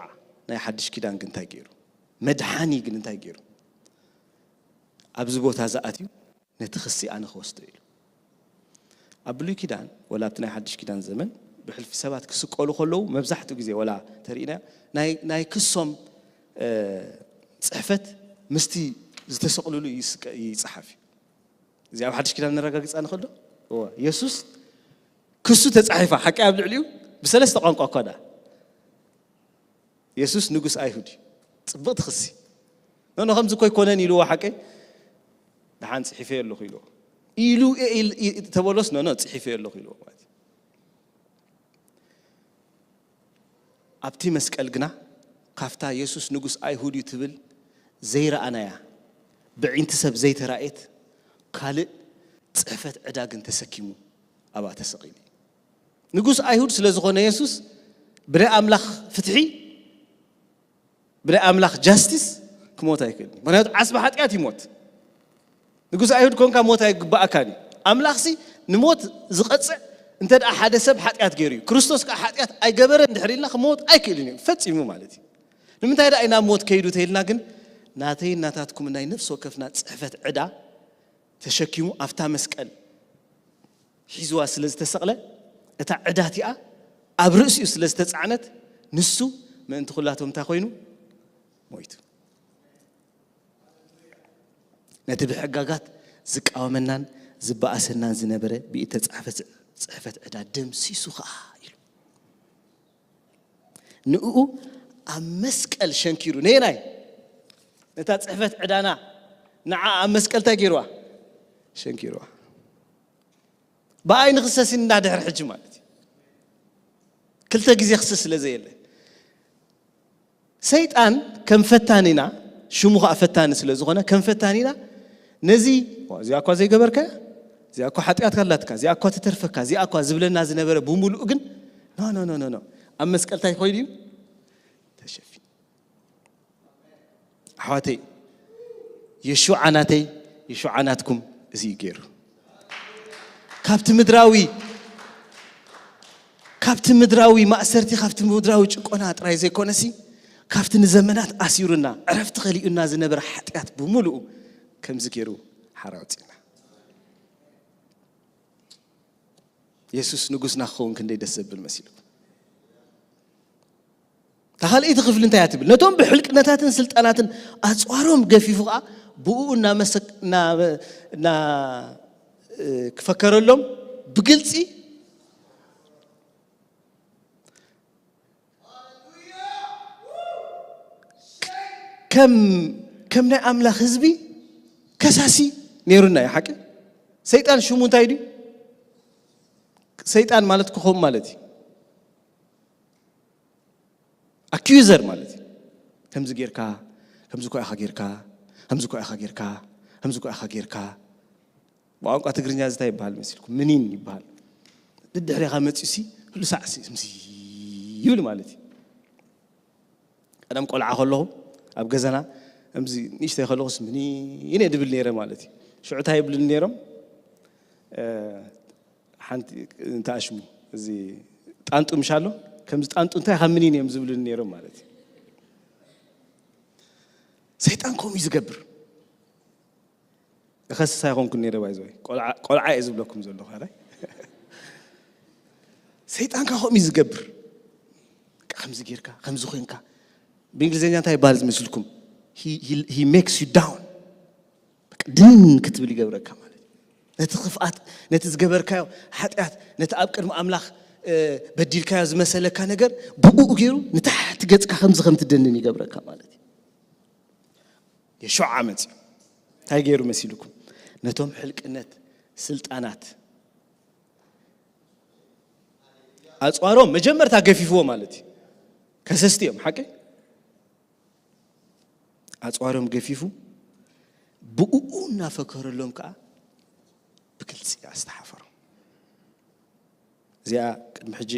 ናይ ሓድሽ ኪዳን ግን እንታይ ገይሩ? መድሓኒ ግን እንታይ ገይሩ? ኣብዚ ቦታ ዝኣትዩ ነቲ ክሲ ኣነ ክወስዶ ኢሉ። ኣብ ብሉይ ኪዳን፣ ወላ ኣብቲ ናይ ሓድሽ ኪዳን ዘመን፣ ብሕልፊ ሰባት ክስቀሉ ከለዉ፣ መብዛሕትኡ ግዜ፣ ወላ ተርእና፣ ናይ፣ ናይ ክሶም፣ እ፣ ጽሕፈት ምስቲ ዝተሰቕልሉ ይስቀ-፣ ይጽሓፍ እዩ። እዚ ኣብ ሓድሽ ኪዳን ነረጋግጻ ንኽእል ዶ? እወ። የሱስ ክሱ ተጻሒፋ፣ ሓቂ ኣብ ልዕሊኡ ብሰለስተ ቋንቋ እኳ ደኣ። የሱስ ንጉስ ኣይሁድ እዩ። ጽብቕቲ ክሲ። ኖ፣ ኖ፣ ከምዚ እኮ ኣይኮነን ኢልዎ ሓቀይ። ደሓን ጽሒፈዮ ኣለኹ ኢልዎ። ኢሉ፣ ኢ-፣ ኢል-፣ ኢ-፣ ተበሎስ፣ ኖ፣ ኖ፣ ጽሒፈዮ ኣለኹ ኢልዎ ማለት እዩ። ኣብቲ መስቀል ግና፣ ካብታ የሱስ ንጉስ ኣይሁድ እዩ ትብል ዘይረኣናያ፣ ብዒንቲ ሰብ ዘይተራእየት ካልእ ጽሕፈት ዕዳ ግን ተሰኪሙ ኣብኣ ተሰቒሉ እዩ። ንጉስ ኣይሁድ ስለ ዝኾነ የሱስ፣ ብናይ ኣምላኽ ፍትሒ፣ ብናይ ኣምላኽ ጃስቲስ ክሞት ኣይክእልን እዩ። ምኽንያቱ ዓስቢ ሓጢኣት ይሞት። ንጉስ ኣይሁድ ኮንካ ሞት ኣይግባኣካን እዩ። ኣምላኽሲ ንሞት ዝቐጽዕ እንተ ደኣ ሓደ ሰብ ሓጢኣት ገይሩ እዩ። ክርስቶስ ከኣ ሓጢኣት ኣይገበረን እንድሕር ኢልና ክሞት ኣይክእልን እዩ። ፈጺሙ ማለት እዩ። ንምንታይ ደኣ ኢና ሞት ከይዱ ተኢልና ግን፣ ናተይን ናታትኩም ናይ ነፍሲ ወከፍና ጽሕፈት ዕዳ ተሸኪሙ ኣብታ መስቀል ሒዝዋ ስለ ዝተሰቕለ፣ እታ ዕዳ እቲኣ ኣብ ርእሲኡ ስለ ዝተጻዕነት፣ ንሱ ምእንቲ ኩላቶም እንታይ ኮይኑ? ሞይቱ። ነቲ ብሕጋጋት ዝቃወመናን ዝበኣሰናን ዝነበረ ብኢድ ተጻሕፈ ጽ-፣ ጽሕፈት ዕዳ ደምሲሱ ኸኣ ኢሉ። ንእኡ ኣብ መስቀል ሸንኪሩ። ነየናይ? ነታ ጽሕፈት ዕዳና፣ ንዓ ኣብ መስቀል እንታይ ገይርዋ? ሸንኪርዋ። ብኣይ ንኽሰስ ኢና ድሕሪ ሕጂ ማለት እዩ። ክልተ ግዜ ክሰስ ስለ ዘየለ። ሰይጣን ከም ፈታኒና፣ ሽሙ ኸኣ ፈታኒ ስለ ዝኾነ፣ ከም ፈታኒና ነዚ፣ "ዋ፣ እዚኣ እኳ ዘይገበርካያ፣ እዚኣ እኳ ሓጢኣት ኣላትካ፣ እዚኣ እኳ ትተርፈካ፣ እዚኣ እኳ" ዝብለና ዝነበረ ብምሉኡ ግን፣ ኖ፣ ኖ፣ ኖ፣ ኖ፣ ኖ። ኣብ መስቀል እንታይ ኮይኑ እዩ? ተሸፊኑ። ኣሕዋተይ፣ የሹዓ ናተይ፣ የሹዓ ናትኩም እዚ እዩ ገይሩ። ካብቲ ምድራዊ፣ ካብቲ ምድራዊ ማእሰርቲ፣ ካብቲ ምድራዊ ጭቆና ጥራይ ዘይኮነሲ፣ ካብቲ ንዘመናት ኣሲሩና፣ ዕረፍቲ ከሊኡና ዝነበረ ሓጢኣት ብምሉኡ ከምዚ ገይሩ ሓራ ኣውጺእና። የሱስ ንጉስና ክኸውን ክንደይ ደስ ዘብል መሲሉ። እታ ካልኣይቲ ክፍሊ እንታይ እያ ትብል? ነቶም ብሕልቅነታትን ስልጣናትን ኣጽዋሮም ገፊፉ ኸኣ ብእኡ እናመሰክ-፣ እና-፣ እና-፣ እ፣ ክፈከረሎም ብግልጺ ከም ከም ናይ ኣምላኽ ህዝቢ ከሳሲ ነይሩና እዩ። ሓቂ ሰይጣን ሽሙ እንታይ ድዩ? ሰይጣን ማለት ክኾም ማለት እዩ። ኣኪዩዘር ማለት እዩ። ከምዚ ጌርካ፣ ከምዚ ኮ ኢኻ ጌርካ፣ ከምዚ ኮ ኢኻ ጌርካ፣ ከምዚ ኮ ኢኻ ጌርካ። ብቋንቋ ትግርኛ ዝታይ ይበሃል መሲልኩም? ምኒን ይበሃል። ድድሕሬኻ መፂኡ ሲ፣ ኩሉ ሳዕ ሲ፣ ምሲ ይብል ማለት እዩ። ቀደም ቆልዓ ከለኹ ኣብ ገዛና፣ ከምዚ ንእሽተይ ከለኹስ ምኒን እየ ድብል ነይረ ማለት እዩ። ሽዑ እንታይ ይብሉኒ ነይሮም? እ፣ ሓንቲ እንተኣሽሙ፣ እዚ ጣንጡ ምሽ ኣሎ፣ ከምዚ ጣንጡ እንታይ ካብ ምኒን እዮም ዝብሉኒ ነይሮም ማለት እዩ። ሰይጣን ከምኡ እዩ ዝገብር። እኸስስ ኣይኮንኩን ነይረ፣ ባይዘወይ ቆልዓ፣ ቆልዓ እየ ዝብለኩም ዘለኹ። ኣራይ ሰይጣን ከምኡ እዩ ዝገብር። በቃ ከምዚ ጌርካ፣ ከምዚ ኮይንካ፣ ብእንግሊዝኛ እንታይ ይበሃል ዝመስልኩም? He makes you down። በቃ ድንን ክትብል ይገብረካ ማለት እዩ። ነቲ ክፍኣት፣ ነቲ ዝገበርካዮ ሓጢኣት፣ ነቲ ኣብ ቅድሚ ኣምላኽ፣ እ፣ በዲልካዮ ዝመሰለካ ነገር ብኡ ገይሩ ንታሕቲ ገጽካ ከምዚ ከም ትደንን ይገብረካ ማለት እዩ። የሾዓ መጺኡ እንታይ ገይሩ መሲልኩም? ነቶም ሕልቅነት ስልጣናት ኣጽዋሮም መጀመርታ ገፊፍዎ ማለት እዩ። ከሰስቲ እዮም፣ ሓቂ? ኣጽዋሮም ገፊፉ ብእኡ እናፈከረሎም ከኣ ብግልጺ ኣስተሓፈሮም። እዚኣ ቅድሚ ሕጂ፣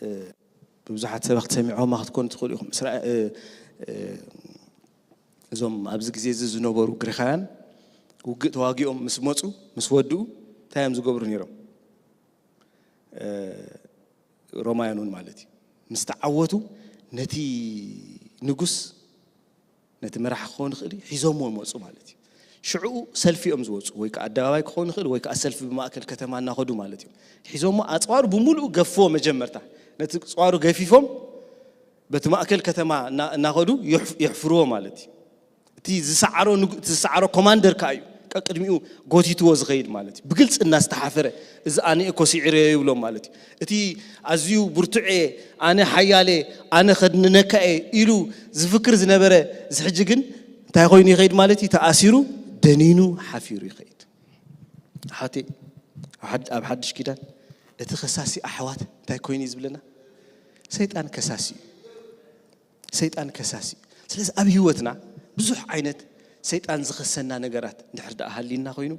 እ፣ ብብዙሓት ሰባት ሰሚዖማ ክትኮኑ ትኽእሉ ኢኹም። እስራኤ-፣ እ፣ እ፣ እዞም ኣብዚ ግዜ እዚ ዝነበሩ ግሪኻውያን ውግእ ተዋጊኦም ምስ መጹ፣ ምስ ወድኡ እንታይ እዮም ዝገብሩ ነይሮም? እ፣ ሮማውያን እውን ማለት እዩ። ምስ ተዓወቱ ነቲ ንጉስ፣ ነቲ መራሒ ክኸውን ይኽእል እዩ፣ ሒዞምዎ ይመጹ ማለት እዩ። ሽዕኡ ሰልፊ እዮም ዝወጹ፣ ወይ ከዓ ኣደባባይ ክኸውን ይኽእል፣ ወይ ከዓ ሰልፊ ብማእከል ከተማ እናኸዱ ማለት እዩ። ሒዞምዎ ኣጽዋሩ ብምሉኡ ገፍዎ መጀመርታ። ነቲ ኣጽዋሩ ገፊፎም በቲ ማእከል ከተማ እና-፣ እናኸዱ ይሕፍ-፣ የሕፍርዎ ማለት እዩ። እቲ ዝሰዓሮ ንጉ-፣ እቲ ዝሰዓሮ ኮማንደር ከኣ እዩ ቀቅድሚኡ ጎቲትዎ ዝኸይድ ማለት እዩ። ብግልጺ እናስተሓፈረ፣ "እዚ ኣነ እኮ ስዒረዮ" ይብሎም ማለት እዩ። እቲ ኣዝዩ ብርቱዕ እየ፣ ኣነ ሓያል እየ፣ ኣነ ከድንነካ እየ ኢሉ ዝፍክር ዝነበረ፣ እዚ ሕጂ ግን እንታይ ኮይኑ ይኸይድ ማለት እዩ? ተኣሲሩ፣ ደኒኑ፣ ሓፊሩ ይኸይድ። ኣሕዋተይ፣ ኣብ ሓድ-፣ ኣብ ሓድሽ ኪዳን እቲ ከሳሲ ኣሕዋት እንታይ ኮይኑ እዩ ዝብለና? ሰይጣን ከሳሲ እዩ። ሰይጣን ከሳሲ እዩ። ስለዚ ኣብ ህይወትና ብዙሕ ዓይነት ሰይጣን ዝኸሰና ነገራት እንድሕር ደኣ ሃልዩና ኮይኑ፣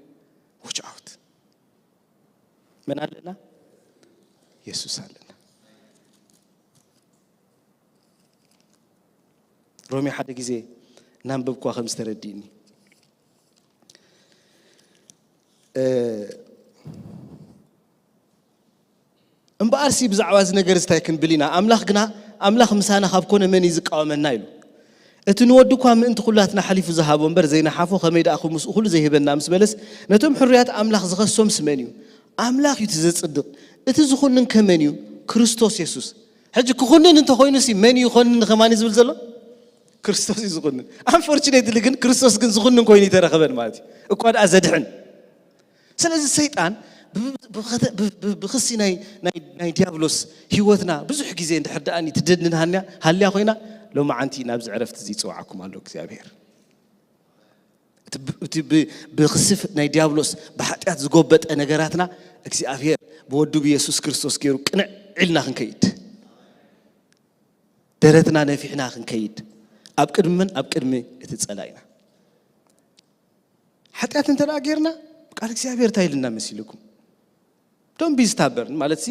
watch out። መን ኣለና? የሱስ ኣለና። ሮሜ ሓደ ግዜ እናንበብኳ ከም ዝተረድእኒ፣ እ፣ እምበኣርሲ ብዛዕባ እዚ ነገር እዚ እንታይ ክንብል ኢና? ኣምላኽ ግና፣ ኣምላኽ ምሳና ካብ ኮነ መን እዩ ዝቃወመና? ኢሉ። እቲ ንወዱ እኳ ምእንቲ ኩላትና ሓሊፉ ዝሃቦ እምበር ዘይነሓፎ፣ ከመይ ደኣ ምስኡ ኩሉ ዘይህበና ምስ በለስ፣ ነቶም ሕሩያት ኣምላኽ ዝኸሶምስ መን እዩ? ኣምላኽ እዩ እቲ ዘጽድቕ። እቲ ዝኹንን ከ መን እዩ? ክርስቶስ የሱስ። ሕጂ ክኹንን እንተኾይኑሲ መን እዩ ይኾንን ንኸማን እዩ ዝብል ዘሎ? ክርስቶስ እዩ ዝኹንን። ኣንፎርቹኔትሊ ግን ክርስቶስ ግን ዝኹንን ኮይኑ ይተረኸበን ማለት እዩ። እኳ ደኣ ዘድሕን። ስለዚ ሰይጣን ብ-፣ ብ-፣ ብኸተ-፣ ብ-፣ ብ-፣ ብኽሲ ናይ፣ ናይ፣ ናይ ዲያብሎስ ህይወትና ብዙሕ ግዜ እንድሕር ደኣኒ ትደንን ሃልያ፣ ሃልያ ኮይና፣ ሎማዓንቲ ናብዚ ዕረፍቲ እዚ ይጽውዓኩም ኣሎ እግዚኣብሔር። እቲ ብ-፣ እቲ ብ-፣ ብኽሲ ናይ ዲያብሎስ ብሓጢኣት ዝጎበጠ ነገራትና እግዚኣብሔር ብወዱ ብየሱስ ክርስቶስ ገይሩ ቅንዕ ኢልና ክንከይድ፣ ደረትና ነፊሕና ክንከይድ፣ ኣብ ቅድሚ መን? ኣብ ቅድሚ እቲ ጸላኢና። ሓጢኣት እንተ ደኣ ጌርና፣ ቃል እግዚኣብሔር እንታይ ኢልና መሲልኩም? ዶንት ቢ ስታበርን ማለት ሲ፣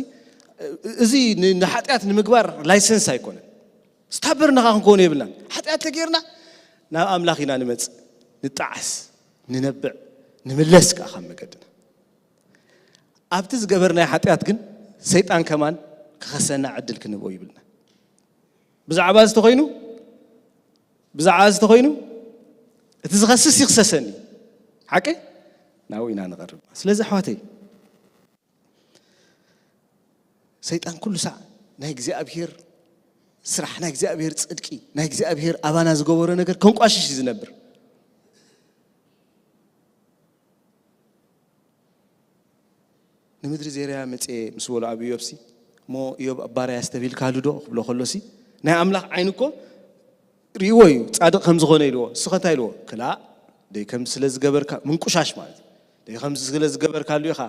እዚ ን-፣ ንሓጢኣት ንምግባር ላይሰንስ ኣይኮነን። ስታበርን ኸዓ ክንከውን የብልናን። ሓጢኣት ተጌርና ናብ ኣምላኽ ኢና ንመጽእ፣ ንጣዓስ፣ ንነብዕ፣ ንምለስ ከኣ ካብ መገድና። ኣብቲ ዝገበርናዮ ሓጢኣት ግን ሰይጣን ከማን ክኸሰና ዕድል ክንህቦ ይብልና። ብዛዕባ እዚ ተኾይኑ፣ ብዛዕባ እዚ ተኾይኑ፣ እቲ ዝኸስስ ይኽሰሰኒ። ሓቂ? ናብኡ ኢና ንቐርብ። ስለዚ ኣሕዋተይ፣ ሰይጣን ኩሉ ሳዕ ናይ እግዚኣብሔር ስራሕ፣ ናይ እግዚኣብሔር ጽድቂ፣ ናይ እግዚኣብሔር ኣባና ዝገበሮ ነገር ከንቋሽሽ እዩ ዝነብር። ንምድሪ ዜርያ መጽኤ ምስ በሎ ኣብ ኢዮብሲ፣ እሞ ኢዮብ ኣብ ባርያ ኣስተብሂልካሉ ዶ ክብሎ ከሎሲ፣ ናይ ኣምላኽ ዓይኒ እኮ ርእይዎ እዩ ጻድቕ ከም ዝኾነ ኢልዎ። እስኸ እንታይ ኢልዎ? ክላእ ደይ ከም ስለ ዝገበርካ ምንቁሻሽ ማለት እዩ። ደይ ከም ስለ ዝገበርካሉ ኢኻ።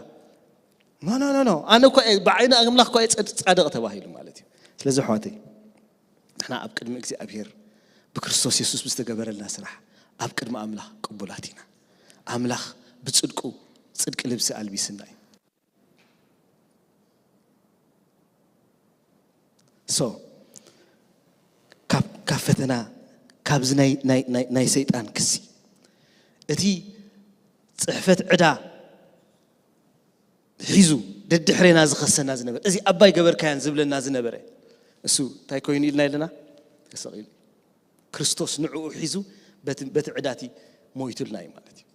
ኖ ኖ ኖ ኖ ኣነ እኮ እየ- ብዓይኒ ኣምላኽ እኮ እየ ጸድ- ጻድቕ ተባሂሉ ማለት እዩ። ስለዚ ኣሕዋተይ ንሕና ኣብ ቅድሚ እግዚኣብሔር ብክርስቶስ የሱስ ብዝተገበረልና ስራሕ ኣብ ቅድሚ ኣምላኽ ቅቡላት ኢና። ኣምላኽ ብጽድቁ ጽድቂ ልብሲ ኣልቢስና እዩ። ሶ ካብ ካብ ፈተና ካብዚ ናይ ናይ ናይ ናይ ሰይጣን ክሲ እቲ ጽሕፈት ዕዳ ሒዙ ደድሕሬና ዝኸሰና ዝነበረ እዚ ኣባይ ገበርካያን ዝብለና ዝነበረ እሱ እንታይ ኮይኑ ኢልና ኣለና ተሰቒሉ ክርስቶስ ንዕኡ ሒዙ በቲ በቲ ዕዳቲ ሞይቱልና እዩ ማለት እዩ።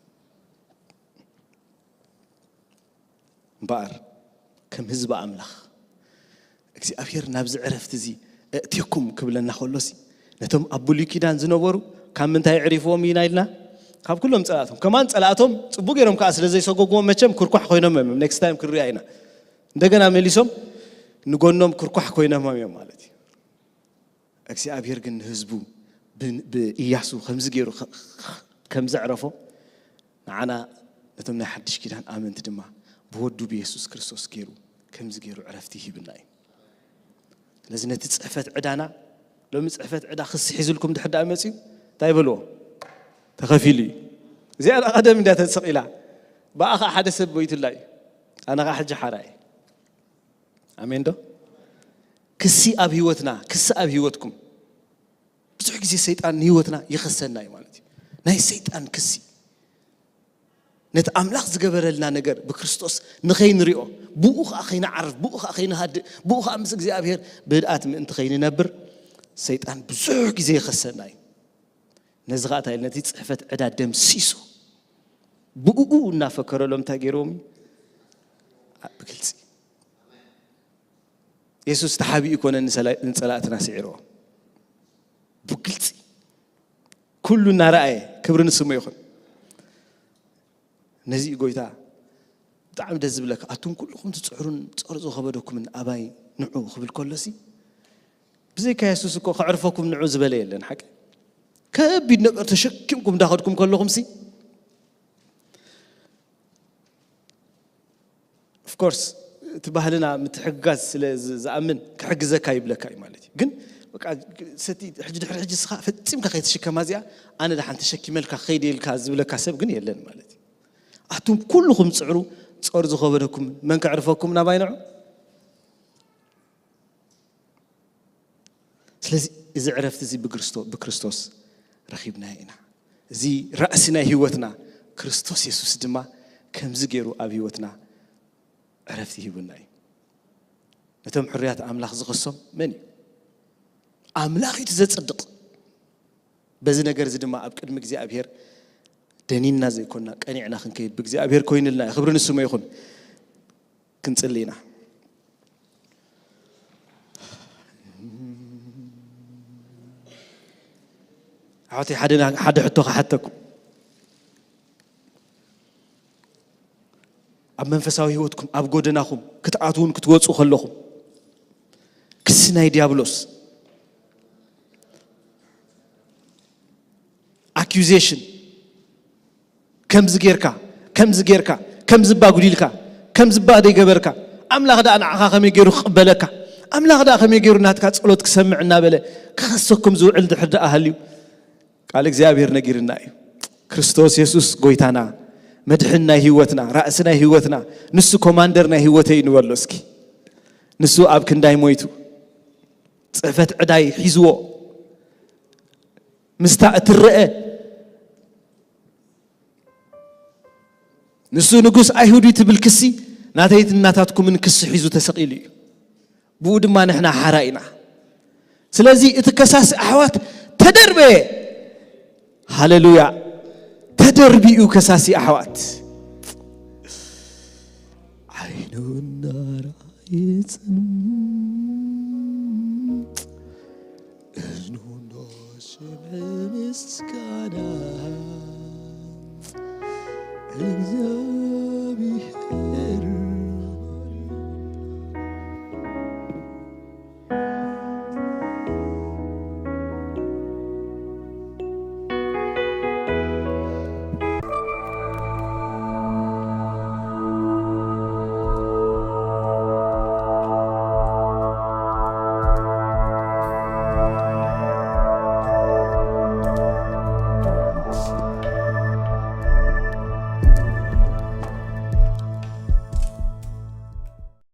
እምበኣር ከም ህዝቢ ኣምላኽ እግዚኣብሔር ናብዚ ዕረፍቲ እዚ እእትየኩም ክብለና ከሎሲ ነቶም ኣብ ብሉይ ኪዳን ዝነበሩ ካብ ምንታይ ዕሪፍዎም ኢና ኢልና ካብ ኩሎም ጸላእቶም ከማን ጸላእቶም ጽቡቅ ገይሮም ከዓ ስለ ዘይሰጎግዎም መቸም ክርኳሕ ኮይኖም እዮም ኔክስት ታይም ክንሪኣ ኢና እንደገና መሊሶም ንጎኖም ክርኳሕ ኮይኖም እዮም ማለት እዩ እግዚኣብሔር ግን ንህዝቡ ብእያሱ ከምዚ ገይሩ ከም ዘዕረፎ ንዓና ነቶም ናይ ሓድሽ ኪዳን ኣመንቲ ድማ ብወዱ ብየሱስ ክርስቶስ ገይሩ ከምዚ ገይሩ ዕረፍቲ ይህብና እዩ ስለዚ ነቲ ፅሕፈት ዕዳና ሎሚ ፅሕፈት ዕዳ ክሲ ሒዙልኩም ድሕር ዳኣ መፅዩ እንታይ በልዎ ተኸፊሉ እዩ እዚኣ ቀደም እንዳ ተሰቂላ ብኣ ከዓ ሓደ ሰብ ሞይቱላ እዩ ኣነ ከዓ ሕጂ ሓራ እየ ኣሜን ዶ ክሲ ኣብ ህይወትና ክሲ ኣብ ህይወትኩም ብዙሕ ግዜ ሰይጣን ንህይወትና ይኸሰና እዩ ማለት እዩ ናይ ሰይጣን ክሲ ነቲ ኣምላኽ ዝገበረልና ነገር ብክርስቶስ ንኸይንሪኦ ብኡ ከዓ ከይንዓርፍ ብኡ ከዓ ከይንሃድእ ብኡ ከዓ ምስ እግዚኣብሔር ብህድኣት ምእንቲ ከይንነብር ሰይጣን ብዙሕ ግዜ ይኸሰና እዩ ነዚ ከዓ እንታይ ነቲ ፅሕፈት ዕዳ ደምሲሱ ብኡ እናፈከረሎም እንታይ ገይርዎም እዩ ብግልፂ የሱስ ተሓቢኡ ኮነ ንፀላእትና ስዒርዎ ብግልፂ ኩሉ እናረኣየ ክብሪ ንስሙ ይኹን ነዚ ጎይታ ብጣዕሚ ደስ ዝብለካ ኣቱም ኩልኹም ትፅዕሩን ፀር ዝኸበደኩምን ኣባይ ንዑ ክብል ከሎሲ ብዘይካ የሱስ እኮ ከዕርፈኩም ንዑ ዝበለ የለን ሓቂ ከቢድ ነገር ተሸኪምኩም እንዳኸድኩም ከለኹም ሲ ኦፍኮርስ እቲ ባህልና ምትሕግጋዝ ስለ ዝኣምን ክሕግዘካ ይብለካ እዩ ማለት እዩ ግን ሰቲ ሕጂ ድሕሪ ሕጂ ስኻ ፈፂምካ ከይትሽከማ እዚኣ ኣነ ደሓን ተሸኪመልካ ከይደ ኢልካ ዝብለካ ሰብ ግን የለን ማለት እዩ ኣቱም ኩልኹም ፅዕሩ ፀር ዝኸበደኩም መን ከዕርፈኩም ናባይ ንዑ ስለዚ እዚ ዕረፍቲ እዚ ብክርስቶስ ረኺብናዮ ኢና። እዚ ራእሲ ናይ ህይወትና ክርስቶስ የሱስ ድማ ከምዚ ገይሩ ኣብ ህይወትና ዕረፍቲ ሂቡና እዩ። ነቶም ሕሩያት ኣምላኽ ዝኸሶም መን እዩ? ኣምላኽ እዩ እቲ ዘጽድቕ። በዚ ነገር እዚ ድማ ኣብ ቅድሚ እግዚኣብሔር ደኒንና ዘይኮንና ቀኒዕና ክንከይድ ብእግዚኣብሔር ኮይኑልና እዩ። ክብሪ ንስሙ ይኹን። ክንጽሊ ኢና። ኣሕዋተይ ሓደ ሓደ ሕቶ ክሓተኩም ኣብ መንፈሳዊ ህይወትኩም ኣብ ጎደናኹም ክትኣትውን ክትወፁ ከለኹም ክሲ ናይ ዲያብሎስ ኣኪዜሽን ከምዚ ጌርካ ከምዚ ጌርካ ከምዚ እባ ጉዲልካ ከምዚ እባ ደይገበርካ ኣምላኽ ደኣ ንዓኻ ከመይ ገይሩ ክቕበለካ ኣምላኽ ደኣ ከመይ ገይሩ ናትካ ጸሎት ክሰምዕ እናበለ ክኸሰኩም ዝውዕል ድሕር ደኣ ሃልዩ ቃል እግዚኣብሔር ነጊርና እዩ። ክርስቶስ የሱስ ጎይታና መድሕን ናይ ህይወትና ራእሲ ናይ ህይወትና ንሱ ኮማንደር ናይ ህይወተይ ንበሎ እስኪ ንሱ ኣብ ክንዳይ ሞይቱ ጽሕፈት ዕዳይ ሒዝዎ ምስታ እትረአ ንሱ ንጉስ ኣይሁድ እዩ ትብል ክሲ ናተይትን ናታትኩምን ክሲ ሒዙ ተሰቒሉ እዩ። ብኡ ድማ ንሕና ሓራ ኢና። ስለዚ እቲ ከሳሲ ኣሕዋት ተደርበየ። ሃሌሉያ! ተደርቢኡ ከሳሲ ኣሕዋት ዓይኑ እናረኣየ ጽም እዝኑ እንዶ ስምዒ ምስጋና